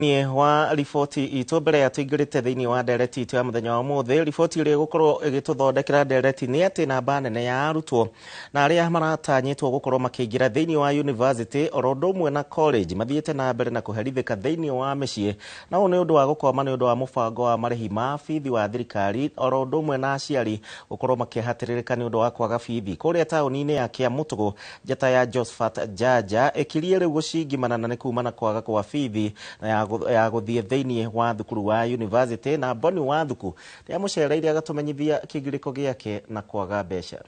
Thĩinĩ wa riboti itũ mbere ya tũingĩrĩte thĩinĩ wa ndereti itũ ya mũthenya wa ũmũthĩ, riboti ĩrĩa ĩgũkorwo ĩgĩtũthondekera ndereti nĩ atĩ namba nene ya arutwo na arĩa maratanyĩtwo gũkorwo makĩingĩra thĩinĩ wa university oro ũndũ ũmwe na college mathiĩte na mbere na kũherithĩka thĩinĩ wa mĩciĩ, na ũũ nĩ ũndũ wa gũkwama nĩ ũndũ wa mũbango wa marĩhi ma bithi wa thirikari oro ũndũ ũmwe na aciari gũkorwo makĩhatĩrĩrĩka nĩ ũndũ wa kwaga bithi. Kũrĩa taũni-inĩ ya Kĩamũtũgũ, njata ya Josphat Janja ĩkirie rĩu gũcingimana na nĩ kumana kwaga kwa bithi na ya gũthiĩ thĩinĩ wa thukuru wa university, na Boni Wathuku nĩ amũcereire agatũmenyithia kĩgirĩko gĩake na kwaga mbeca.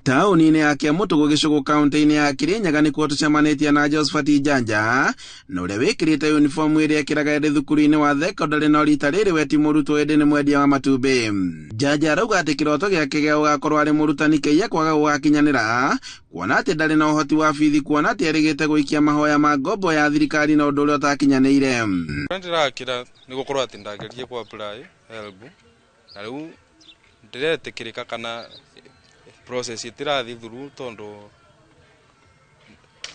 Taũni-inĩ ya Kĩamũtũgũ gĩcũgũ kaunti-inĩ ya Kĩrĩnyaga nĩkuo tũcemanĩtie na Josphat Njanja na ũrĩa wĩkĩrĩte uniform ĩrĩa ĩkĩraga ĩrĩ thukuru-inĩ wa thekondarĩ, no rita rĩrĩ we ti mũrutwo ĩndĩ nĩ mwendia wa matumbĩ. Njanja arauga atĩ kĩroto gĩake gĩa gũgakorwo arĩ mũrutani kĩiya kwaga gũgakinyanĩra, kuona atĩ ndarĩ na ũhoti wa bithi, kuona atĩ erĩgĩte gũikia mahoya ma ngombo ya thirikari na ũndũ ũrĩa ũtakinyanĩire. Ndĩrakĩra nĩ gũkorwo atĩ ndagerie ku apply HELB na rĩu ndĩretĩkĩrĩka kana process ĩtĩrathiĩ through tondũ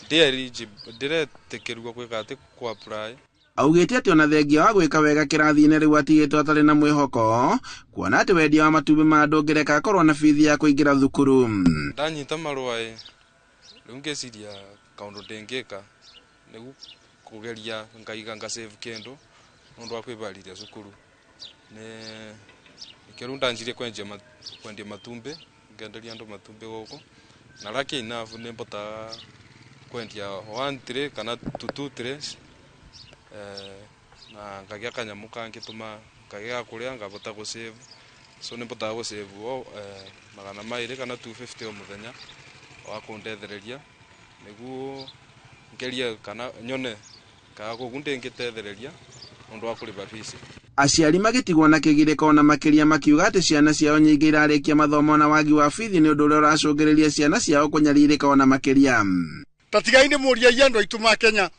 ndi eligible, ndĩretĩkĩrwo gwĩka atĩ ku apply. Augĩte atĩ ona thengia wa gwĩka wega kĩrathi-inĩ rĩu atigĩtwo atarĩ na mwĩhoko, kuona atĩ wendia wa matumbĩ ma andũ ũngĩreka akorwo na bithi ya kũingĩra thukuru. Ndanyita marũa ĩ rĩu ngĩciria kaũndũ ndĩngĩka nĩgu kũgeria ngaiga nga save kĩndũ nĩũndũ wa kwĩbarĩria cukuru. Nĩ nĩkĩo rĩu ndanjirie kwendia matumbĩ, ngenderia andũ matumbĩ gũkũ, na lucky enough nĩ mbotaga kwendia 1 tray kana to 2 trays, na ngagĩa kanyamũ kangĩtũma ngagĩa ga kũrĩa ngabota gũ save. So nĩ mbotaga gũ save 200 kana 250 o mũthenya wa kũndethereria nĩguo ngerie kana nyone kana kũu ndĩngĩtethereria nĩũndũ wa kũrĩba fees. Aciari magĩtigwo na kĩgirĩko na makĩria makiuga atĩ ciana ciao nyingĩ irarĩkia mathomo na wagi wa bithi nĩ ũndũ ũrĩa ũracũngĩrĩria ciana ciao kũnyarirĩka ona makĩria. Tatigai nĩ mũria andũ aitũ ma Kenya,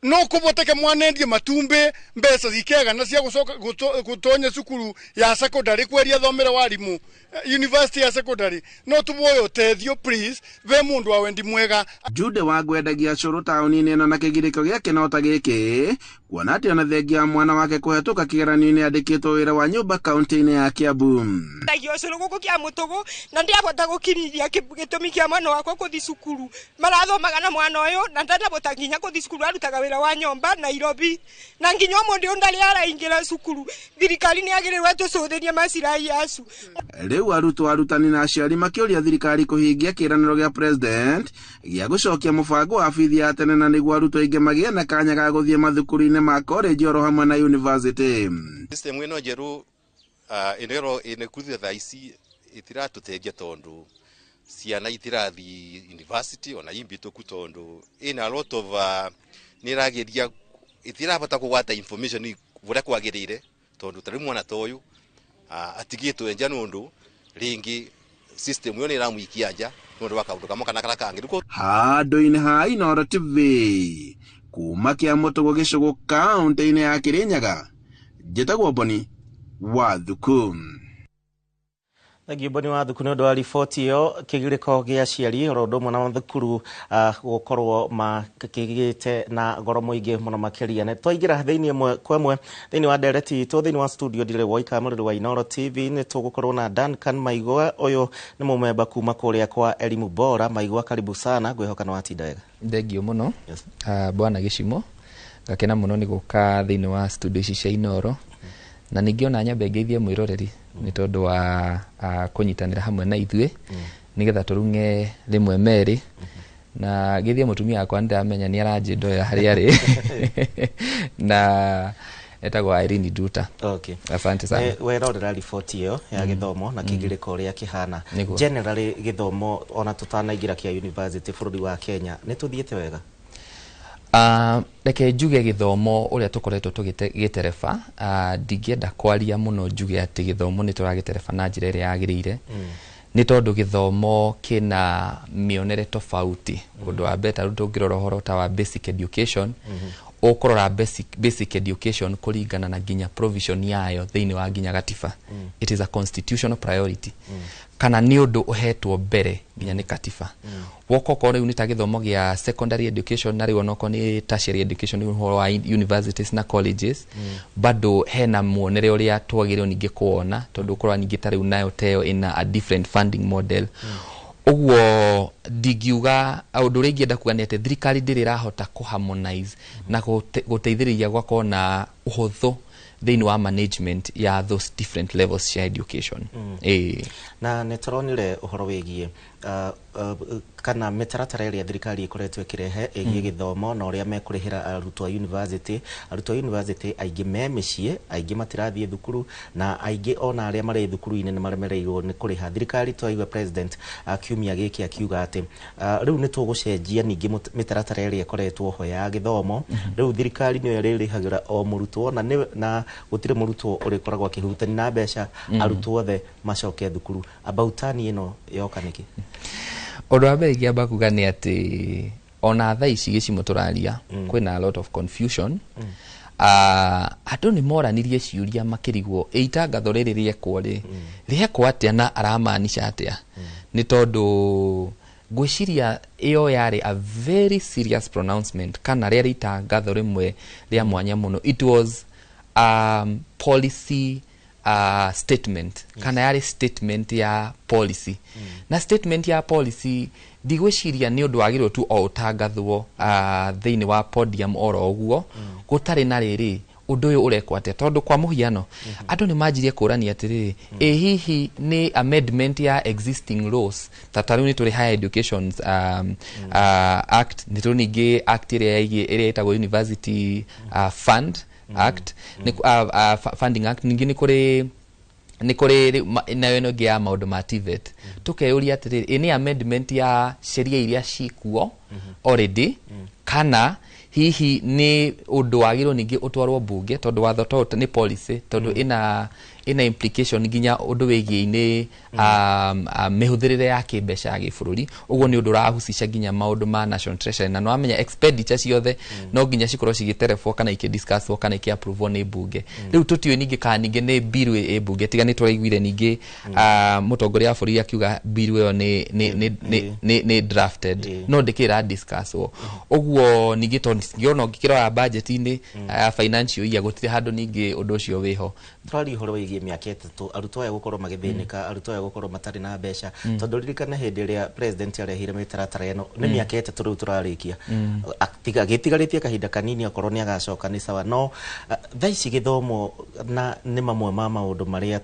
no kũboteke mwanendie matumbĩ mbeca cikegana cia gũcoka gũtonya cukuru ya secondary kweria thomere warimu university ya secondary, no tũboe ũteithio please ve mũndũ wa wendi mwega. Jude wa ngwendagia cũrũ taũni-inĩ ĩno na kĩgirĩko gĩake no ta gĩkĩ, kuona atĩ ona thengia wa mwana wake kũhetũka kĩgeranio-inĩ andĩkĩtwo wĩra wa nyũmba kaunti-inĩ ya Kiambu. Ndagia ũcũrũ gũkũ Kĩamũtũgũ na ndiabota gũkirithia gĩtũmi kĩa mwana wakwa kũthi cukuru. Marathomaga na mwana ũyũ na ndanabota nginya kũthi cukuru, arutaga wĩra wa nyũmba Nairobi na nginya ũmũthĩ ũyũ ndarĩ araingĩra cukuru. Thirikari nĩ yagĩrĩirwo ĩtũcũthĩrie macirai acu. Rĩu arutwo, arutani na aciari makĩũria thirikari kũhingia kĩĩranĩro gĩa president gĩa gũcokia mũbango wa bithi ya tene na nĩguo arutwo aingĩ magĩe na kanya ga gũthiĩ mathukuru-inĩ ma college oro hamwe na university. System ĩno njerũ ĩno ĩnĩkuthia thaa ici ĩtiratũteithia tondũ ciana itirathiĩ university ona imbĩtũku tondũ ĩna a lot of nĩ ĩrageria ĩtirabota kũgwata information ũrĩa kwagĩrĩire tondũ ta rĩu mwana ta ũyũ atigĩtwo nja nĩ ũndũ rĩngĩ system ĩyo nĩ ĩramũikia nja nĩ ũndũ wa kaũndũ kamwe kana karĩa kangĩ. Handũ-inĩ ha Inooro TV kuma Kĩamũtũgũ gĩcũgũ kaunti-inĩ ya Kĩrĩnyaga, njĩtagwo Boni Wathuku. Thengiũ Boni Wathuku nĩ ũndũ wa riboti ĩyo. Kĩgirĩko gĩa aciari oro ũndũ ũmwe na mathukuru gũkorwo makĩgĩte na goro mũingĩ mũno makĩria. Nĩ twaingĩra thĩinĩ ĩmwe kwa ĩmwe thĩinĩ wa ndereti itũ thĩinĩ wa studio ndirĩ woika mũrĩrĩ wa Inooro TV, nĩ tũgũkorwo na Duncan Maigua. Ũyũ nĩ mũmemba kuma kũrĩa kwa Elimu Bora. Maigua, karibu sana, ngwĩhoka nĩ watinda wega. Thengio mũno. Bwana Gĩcimo, ngakena mũno nĩ gũka thĩinĩ wa studio ici cia Inooro na ningĩ ona nyambe ngeithie mwĩroreri nĩ tondũ wa kũnyitanĩra hamwe na ithuĩ nĩgetha tũrung'e rĩmwe merĩ, na geithie mũtumia wakwa, nĩndamenya nĩ aranjĩndoya harĩa arĩ na etagwo Irene Nduta. Asante sana. Werorera riboti ĩyo ya gĩthomo na kĩgirĩko ũrĩa kĩhana. Nĩguo. Generally gĩthomo ona tũtanaingĩra kĩa university bũrũri wa Kenya nĩ tũthiĩte wega? Reke njuge gĩthomo ũrĩa tũkoretwo tũgĩtereba, ndingĩenda kwaria mũno njuge atĩ gĩthomo nĩ tũragĩtereba na njĩra ĩrĩa yagĩrĩire, nĩ tondũ gĩthomo kĩna mĩonere tofauti. Ũndũ wa mbere, ta rĩu tũngĩrora ũhoro ta wa basic education, ũkũrora basic education kũringana na nginya provision yayo thĩinĩ wa nginya gatiba, it is a constitutional priority. Kana nĩ ũndũ ũhetwo mbere nginya nĩ katiba. Woka okorwo rĩu nĩ ta gĩthomo gĩa secondary education, na rĩu onokorwo nĩ tertiary education, rĩu ũhoro wa universities na colleges, bado hena muonere ũrĩa twagĩrĩirwo ningĩ kuona, tondũ ũkorwa ningĩ ta rĩu nayo teyo ĩna a different funding model. Ũguo ndingiuga ũndũ ũrĩa ingĩenda kuga nĩ atĩ thirikari ndĩrĩ ĩrahota kũ harmonize na gũteithĩrĩria gwakorwo na ũhũthũ thĩinĩ wa management ya those different levels cia education. Ĩĩ. Na nĩ tũronire ũhoro wĩgiĩ kana mĩtaratara ĩrĩa thirikari ĩkoretwo ĩkĩrehe ĩgiĩ gĩthomo na ũrĩa mekũrĩhĩra arutwo a university. Arutwo a university aingĩ me mĩciĩ, aingĩ matirathiĩ thukuru, na aingĩ ona arĩa marĩ thukuru-inĩ nĩ maremereirwo nĩ kũrĩha. Thirikari, twaigua president kiumia gĩkĩ akiuga atĩ rĩu nĩ tũgũcenjia ningĩ mĩtaratara ĩrĩa ĩkoretwo ho ya gĩthomo. Rĩu thirikari nĩyo ĩrĩrĩhagĩra o mũrutwo, na gũtirĩ mũrutwo ũrĩkoragwo akĩhutania na mbeca, arutwo othe macoke thukuru. About tani ĩno yoka nĩkĩ? Ũndũ wa mbere ingĩamba kuga nĩ atĩ ona thaa ici gĩcimo tũraria, kwĩna a lot of confusion. Andũ nĩ moranirie ciũria makĩrigwo ĩ itangatho rĩrĩ rĩekwo rĩ, rĩekwo atĩa na aramaanisha atĩa, nĩ tondũ ngwĩciria ĩyo yarĩ a very serious pronouncement, kana rĩarĩ itangatho rĩmwe rĩa mwanya mũno. It was policy statement, kana yarĩ statement ya policy. Na statement ya policy ndigwĩciria nĩ ũndũ wagĩrĩirwo tu o ũtangathwo thĩinĩ wa podium oro ũguo, gũtarĩ na rĩrĩ ũndũ ũyũ ũrekwo atĩa, tondũ kwa mũhiano andũ nĩ manjirie kũrania atĩrĩrĩ, ĩ hihi nĩ amendment ya existing laws, ta rĩu nĩ tũrĩ Higher Education Act, nĩ tũrĩ ningĩ act ĩrĩa ĩrĩa ĩtagwo University Fund Act, nĩ Funding Act, ningĩ nĩ kũrĩ rĩu nayo ĩno ĩngĩ ya maũndũ ma TVET. Tũkeyũria atĩrĩrĩ, ĩ nĩ amendment ya sheria iria cikuo already, kana hihi nĩ ũndũ wagĩrĩirwo ningĩ ũtwarwo mbunge, tondũ watho to nĩ policy, tondũ ĩna implication nginya ũndũ wĩgiĩ-inĩ mĩhũthĩrĩre ya kĩmbeca ya gĩbũrũri. Ũguo nĩ ũndũ ũrahusisha nginya maũndũ ma National Treasury, na nĩwamenya expenditure ciothe no nginya cikorwo cigĩterebwo kana ikĩdiscusswo kana ikĩapprovewo nĩ mbunge. Rĩu tũtiũĩ ningĩ kana ningĩ nĩ bill ĩ mbunge, tiga nĩ tũraiguire ningĩ mũtongoria wa bũrũri akiuga bill ĩyo nĩ drafted, no ndĩkĩra discusswo. Ũguo ningĩ tondũ ngĩona ũngĩkĩrora budget-inĩ ya financial year, gũtirĩ handũ ningĩ ũndũ ũcio wĩho. Tũraria ũhoro wĩgiĩ mĩaka 3, arutwo aya gũkorwo magĩthĩnĩka, arutwo aya gũkorwo matarĩ na mbeca, tondũ ririkana hĩndĩ ĩrĩa president arehire mĩtaratara ĩno nĩ mĩaka 3 rĩu tũrarĩkia. Gĩtigarĩtie kahinda kanini, okorwo nĩ agacoka nĩ sawa, no thaa ici gĩthomo na nĩ mamwe ma maũndũ marĩa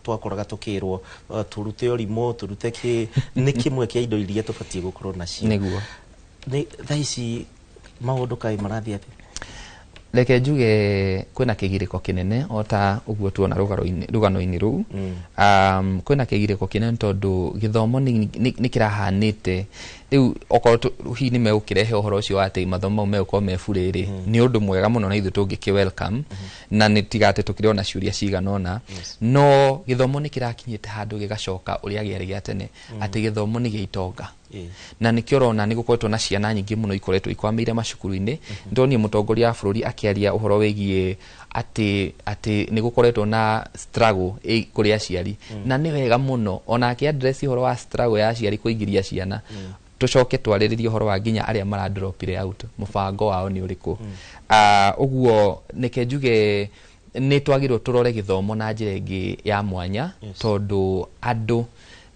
twakoraga tũkĩrwo tũrute ũrimũ, tũrute kĩ, nĩ kĩmwe kĩa indo iria tũbatiĩ gũkorwo nacio. Nĩ thaa ici maũndũ kaĩ marathiĩ atĩa? Reke njuge kwĩna kĩgirĩko kĩnene o ta ũguo tuona rũgano-inĩ rũu. Kwĩna kĩgirĩko kĩnene tondũ gĩthomo nĩ kĩrahanĩte rĩu. Okorwo hihi nĩ megũkĩrehe ũhoro ũcio wa atĩ mathomo mau megũkorwo me burĩ rĩ, nĩ ũndũ mwega mũno na ithuĩ tũngĩkĩ welcome, na nĩ tiga atĩ tũkĩrĩ ona ciũria cigana ũna, no gĩthomo nĩ kĩrakinyĩte handũ gĩgacoka ũrĩa gĩarĩ gĩa tene, atĩ gĩthomo nĩ gĩa itonga. Na nĩkĩo ũrona nĩ gũkoretwo na ciana nyingĩ mũno ikoretwo ikwamĩire macukuru-inĩ. Ndonire mũtongoria wa bũrũri akĩaria ũhoro wĩgiĩ atĩ nĩ gũkoretwo na struggle kũrĩ aciari, na nĩ wega mũno ona akĩ address ũhoro wa struggle ya aciari kũingĩria ciana. Tũcoke twarĩrĩrie ũhoro wa nginya arĩa maradropire out, mũbango wao nĩ ũrĩkũ. Ũguo nĩke njuge nĩ twagĩrĩirwo tũrore gĩthomo na njĩra ĩngĩ ya mwanya, tondũ andũ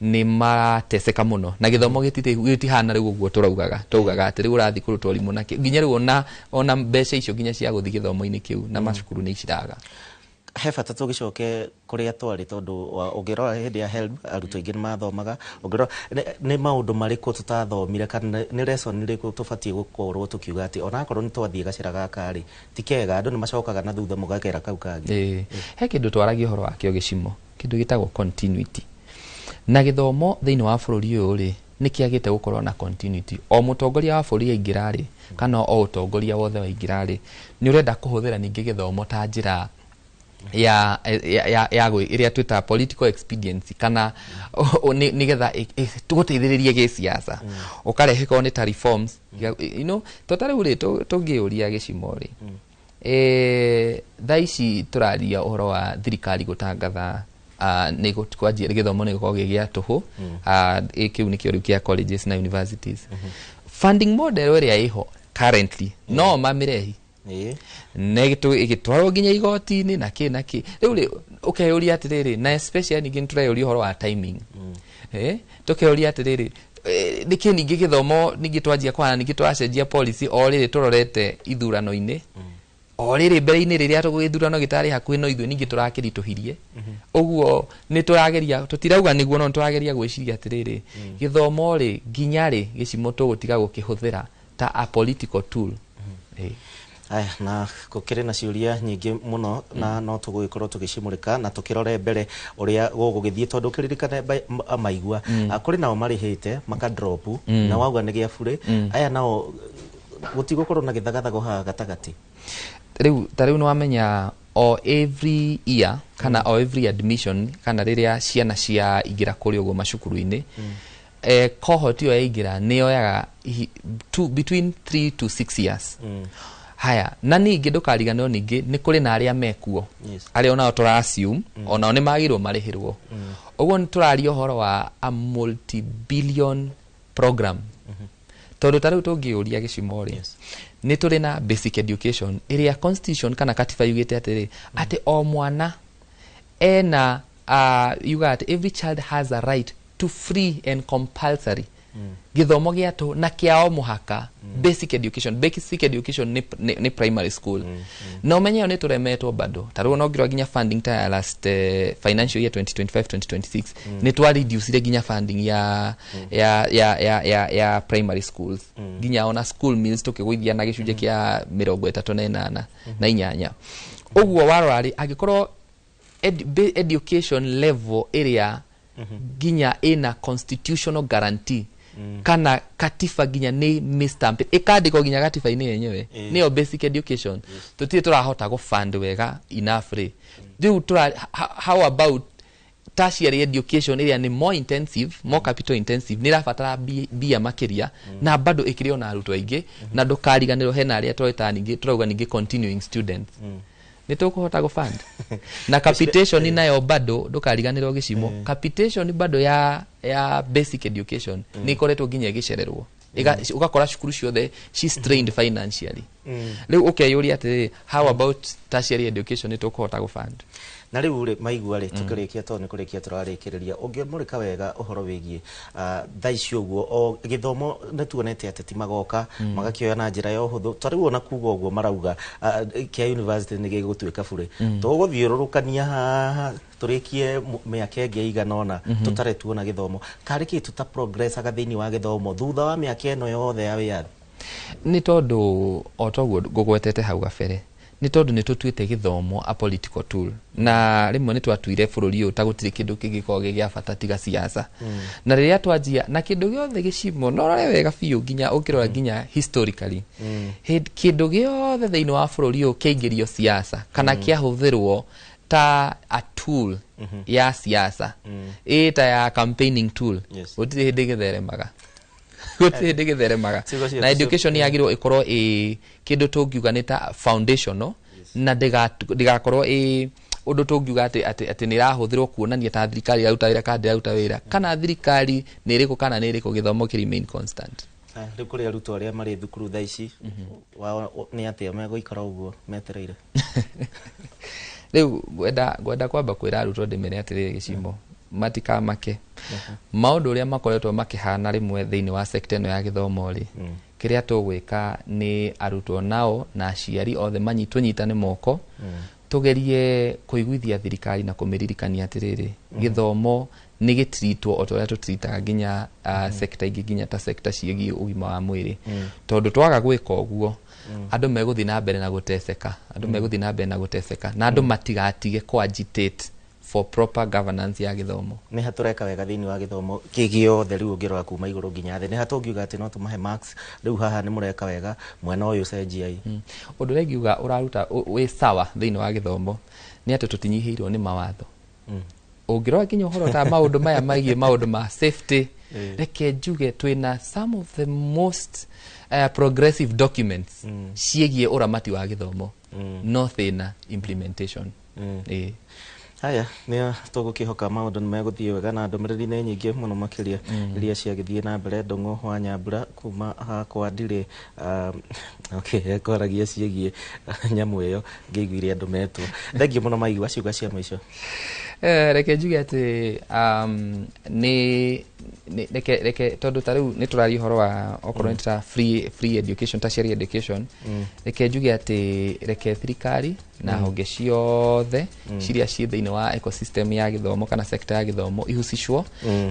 nĩ marateseka mũno na gĩthomo gĩtihana rĩu ũguo tũraugaga, taugaga atĩ rĩu ũrathiĩ kũrutwo ũrimũ na nginya rĩu ona mbeca icio nginya cia gũthiĩ gĩthomo-inĩ kĩu na macukuru nĩ iciraga. He bata tũgĩcoke kũrĩa twarĩ, tondũ ũngĩrora hĩndĩ ya HELB arutwo aingĩ nĩ mathomaga. Ũngĩrora nĩ maũndũ marĩkũ tũtathomire, kana nĩ lesson ĩrĩkũ tũbatiĩ gũkorwo tũkiuga atĩ onakorwo nĩ twathiĩ gacĩra gaka rĩ, ti kega, andũ nĩ macokaga na thutha mũgakera kau kangĩ? Ĩĩ. He kĩndũ twaragia ũhoro wakĩo gĩcimo, kĩndũ gĩtagwo continuity, na gĩthomo thĩinĩ wa bũrũri ũyũ rĩ, nĩ kĩagĩte gũkorwo na continuity. O mũtongoria wa bũrũri aingĩra rĩ, kana o ũtongoria wothe waingĩra rĩ, nĩ ũrenda kũhũthĩra ningĩ gĩthomo ta njĩra ya ĩrĩa twĩtaga political expediency, kana nĩgetha gũteithĩrĩrie gĩsiasa, ũkarehe korwo nĩ ta reforms, to ta rĩu rĩ, tũngĩũria gĩcimo rĩ, thaa ici tũraria ũhoro wa thirikari gũtangatha Nĩ kwanjia gĩthomo nĩ gũkorwo gĩ gĩa tũhũ. Kĩu nĩkĩo rĩu kĩa colleges na universities. Funding model ĩrĩa ĩho currently no mamĩrehi na ĩgĩtwarwo nginya igoti-inĩ na kĩ na kĩ. Rĩu rĩ, ũkeyũria atĩrĩrĩ, na especially ningĩ nĩtũreyũria ũhoro wa timing, tũkeyũria atĩrĩrĩ, nĩkĩ ningĩ gĩthomo ningĩ twanjia kũhana ningĩ tũracenjia policy o rĩrĩ tũrorete ithurano-inĩ, o rĩrĩ mbere-inĩ rĩrĩa gĩthurano gĩtarĩ hakuhĩ, no ithuĩ ningĩ tũrakĩritũhirie ũguo? Nĩ tũrageria, tũtirauga nĩguo, no nĩ tũrageria gwĩciria atĩrĩrĩ, gĩthomo rĩ, nginya rĩ gĩcimo tũgũtiga gũkĩhũthĩra ta a political tool? Aya, na gũkĩrĩ na ciũria nyingĩ mũno na no tũgũgĩkorwo tũgĩcimũrĩka na tũkĩrore mbere ũrĩa gũgũgĩthiĩ, tondũ kĩririkane maigua. Kũrĩ nao marĩhĩte maka drop na wauga nĩ gĩa burĩ. Aya nao gũtigũkorwo na gĩthagathago haha gatagatĩ? Rĩu ta rĩu nĩ wamenya o every year kana o every admission kana rĩrĩa ciana cia ingĩra kũrĩa ũguo macukuru-inĩ, cohort ĩyo yaingĩra nĩ yoyaga between 3 to 6 years. Haya, na ningĩ ndũkariganĩrwo ningĩ nĩ kũrĩ na arĩa mekuo, arĩa onao tũra assume onao nĩ magĩrĩirwo marĩhĩrwo. Ũguo nĩ tũraria ũhoro wa a multi billion program, tondũ ta rĩu tũngĩũria gĩcimo rĩ, nĩ tũrĩ na basic education ĩrĩa constitution kana katiba yugĩte atĩrĩ, atĩ o mwana ena yuga atĩ every child has a right to free and compulsory gĩthomo gĩa tũhũ na kĩa o mũhaka basic education. Basic education nĩ primary school. Na ũmenye ĩyo nĩ tũremetwo bado. Ta rĩu no nginya funding ta ya last financial year 2025 2026 nĩ twa reducire nginya funding ya primary schools, nginya ona school meals tũkĩgũithia na gĩcunjĩ kĩa 38.8. Ũguo warora rĩ, angĩkorwo education level ĩrĩa nginya ĩna constitutional guarantee kana katiba nginya nĩ mistamp ĩkandĩkwo nginya gatiba-inĩ yenyewe, nĩyo basic education, tũtirĩ tũrahota gũ-fund wega enough rĩ, rĩu tũra how about tertiary education ĩrĩa nĩ more intensive, more capital intensive, nĩ ĩrabatara mbia makĩria na bado ĩkĩrĩ ona arutwo aingĩ? Na ndũkariganĩrwo hena arĩa tũreta ningĩ, tũrauga ningĩ continuing students. Nĩ tũkũhota gũ-fund na capitation nayo? Bado ndũkariganĩrwo gĩcimo, capitation bado ya basic education nĩ ĩkoretwo nginya ĩgĩcererwo. Ũgakora cukuru ciothe she strained financially. Rĩu ũkeyũria atĩrĩrĩ, how about tertiary education? Nĩ tũkũhota gũ-fund? Na rĩu rĩ, maigua rĩ, tũkĩrĩkia, tondũ nĩ kũrĩkia tũrarĩkĩrĩria, ũngĩmũrĩka wega ũhoro wĩgiĩ thaa ici ũguo o gĩthomo, nĩ tuonete ateti magoka magakĩoya na njĩra ya ũhũthũ. Ta rĩu ona kuga ũguo marauga kĩa university nĩ gĩgũtuĩka burĩ, tũgũthiũrũrũkania haha tũrĩkie mĩaka ĩngĩ ĩigana ũna tũtarĩ tuona gĩthomo karĩ kĩ tũta progressaga thĩinĩ wa gĩthomo thutha wa mĩaka ĩno yothe ya wĩyathi. Nĩ tondũ o toguo ngũgwetete hau gabere, nĩ tondũ nĩ tũtuĩte gĩthomo a political tool, na rĩmwe nĩ twatuire bũrũri ũyũ ta gũtirĩ kĩndũ kĩngĩkorwo gĩ gĩa bata tiga siasa. Na rĩrĩa twanjia na kĩndũ gĩothe gĩcimo, no rore wega biũ, nginya ũkĩrora nginya historically, kĩndũ gĩothe thĩinĩ wa bũrũri ũyũ kĩaingĩrio siasa kana kĩahũthĩrwo ta a tool ya siasa, ĩ ta ya campaigning tool, gũtirĩ hĩndĩ gĩtheremaga, gũtirĩ hĩndĩ gĩtheremaga. Ciugo ciaku Na education yagĩrĩirwo ĩkorwo ĩ kĩndũ tũngiuga nĩ ta foundational, na ndĩgakorwo ĩ ũndũ tũngiuga atĩ nĩ ĩrahũthĩrwo kuonania ta thirikari ĩraruta wĩra kana ndĩraruta wĩra, kana thirikari nĩ ĩrĩkũ kana nĩ ĩrĩkũ. Gĩthomo kĩ remain constant. Aya, rĩu kũrĩ arutwo arĩa marĩ thukuru thaa ici wao nĩ atĩa megũikara ũguo metereire? Rĩu ngwenda kwamba kwĩra arutwo, ndĩmere atĩrĩrĩ gĩcimo, matikamake maũndũ ũrĩa makoretwo makĩhana rĩmwe thĩinĩ wa sekta ĩno ya gĩthomo rĩ. Kĩrĩa tũgwĩka nĩ arutwo nao na aciari othe tũnyitane moko, tũgerie kũiguithia thirikari na kũmĩririkania atĩrĩrĩ, gĩthomo nĩ gĩtiritwo o ta ũrĩa tũtiritaga nginya sekta ingĩ, nginya ta sekta ciĩgiĩ ũgima wa mwĩrĩ, tondũ twaga gwĩka ũguo, andũ megũthiĩ na mbere na gũteceka, andũ megũthiĩ na mbere na gũteceka, na andũ matigatige kũ-agitate for proper governance ya gĩthomo. Nĩ ha tũreka wega thĩinĩ wa gĩthomo kĩ gĩothe rĩu ũngĩrora kuma igũrũ nginya thĩ? Nĩ ha tũngiuga atĩ no tũmahe marks, rĩu haha nĩ mũreka wega, mwena ũyũ cenjiai? Ũndũ ũrĩa ingiuga ũraruta wĩ sawa thĩinĩ wa gĩthomo nĩ atĩ tũtinyihĩirwo nĩ mawatho. Ũngĩrora nginya ũhoro ta maũndũ maya megiĩ maũndũ ma safety, reke njuge twĩna some of the most progressive documents ciĩgiĩ ũramati wa gĩthomo, no thĩna implementation. Ĩĩ. Haya, nĩ tũgũkĩhoka maũndũ nĩ megũthiĩ wega na ndũmĩrĩri nĩ nyingĩ mũno makĩria iria ciagĩthiĩ na mbere. Ndũng'ũ wa Nyambura kuma hakwa ndirĩ okay, ekwaragia ciĩgiĩ nyamũ ĩyo ngĩiguire andũ metwo. Thengiũ mũno maigua ciuga cia mũico. Reke njuge atĩ nĩ reke tondũ ta rĩu nĩ tũraria ũhoro wa okorwo nĩ ta free education, tertiary education, reke njuge atĩ reke thirikari na honge ciothe ciria ciĩ thĩinĩ wa ecosystem ya gĩthomo kana sector ya gĩthomo ihusishwo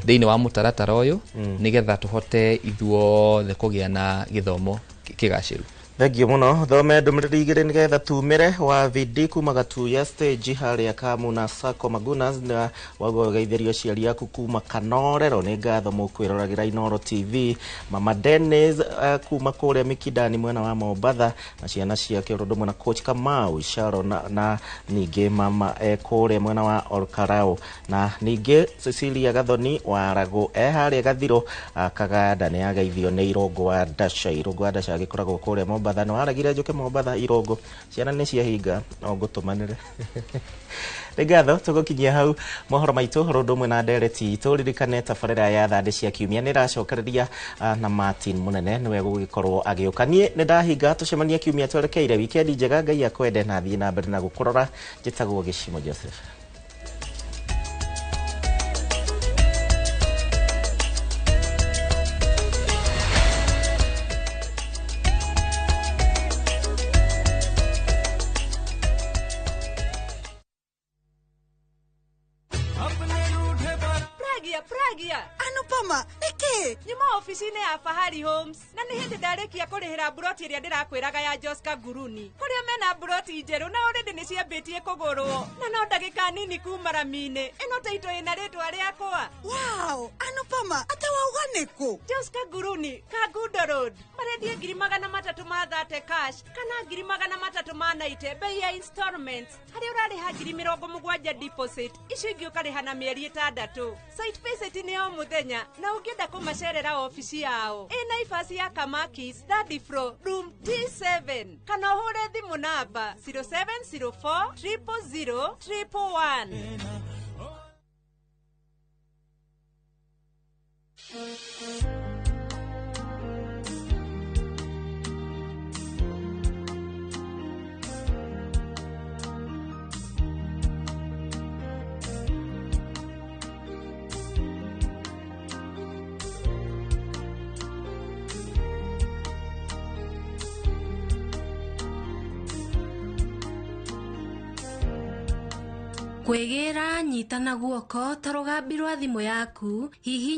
thĩinĩ wa mũtaratara ũyũ, nĩgetha tũhote ithuothe kũgĩa na gĩthomo kĩgacĩru. Thengio mũno. Thome ndũmĩrĩri igĩrĩ nĩgetha tumĩre. Wa VD kuma Gatuya stage harĩa Kamuna Sacco Magunas, na wauga ũgeithĩrio aciari aku kuma Kanorero, nĩ ngatho mũkwĩroragĩra Inooro TV. Mama Dennis kuma kũrĩa Mikindani mwena wa Mombatha na ciana ciake ũndũ ũmwe na coach Kamau Sharon na ningĩ mama kũrĩa mwena wa Olkarau, na ningĩ Cecilia Gathoni wa Rago harĩa Gathiro Kaganda nĩ ageithio nĩ Irongo wa Dasha. Irongo wa Dasha agĩkoragwo kũrĩa Mombatha. Nĩ waragire njũke Mombatha Irongo, ciana nĩ ciahinga, no ngũtũmanĩre. Nĩ ngatho, tũgũkinyia hau mohoro maitũ ũndũ ũmwe na ndereti itũ. Ririkane tabarĩra ya thandĩ cia kiumia nĩ ĩracokereria na Martin Mũnene nĩwe gũgĩkorwo agĩũka. Niĩ nĩ ndahinga, tũcemanie kiumia twerekeire. Wikendi njega, Ngai akwende na thiĩ na mbere na gũkũrora. Njĩtagwo Gĩcimo Joseph. Pragia, Pragia. Anupama, nĩkĩ? Nyuma ofici-inĩ ya Fahari Homes na nĩ hĩndĩ ndarĩkia kũrĩhĩra mburoti ĩrĩa ndĩrakwĩraga ya Joska Nguruni, kũrĩa mena mburoti njerũ na already nĩ ciambĩtie kũgũrwo na no ndagĩka nini kuma rami-inĩ ĩno taito ĩna rĩtwa rĩakwa. Wow, Anupama, ate wauga nĩkũ? Joska Nguruni, Kangundo Road, marendia 330,000 cash kana 390,000 bei ya installments, harĩa ũrarĩha 70,000 deposit, icio ingĩ ũkarĩha na mĩeri 6. Site visit nĩ o mũthenya na ũngĩenda kũmacerera ofici yao ĩ Naivas ya Kamakis, third floor, room T7, kana ũhũre thimũ namba 0704 000 111. Kwĩgĩra nyita na guoko ta rũgambi rwa thimũ yaku hihinya.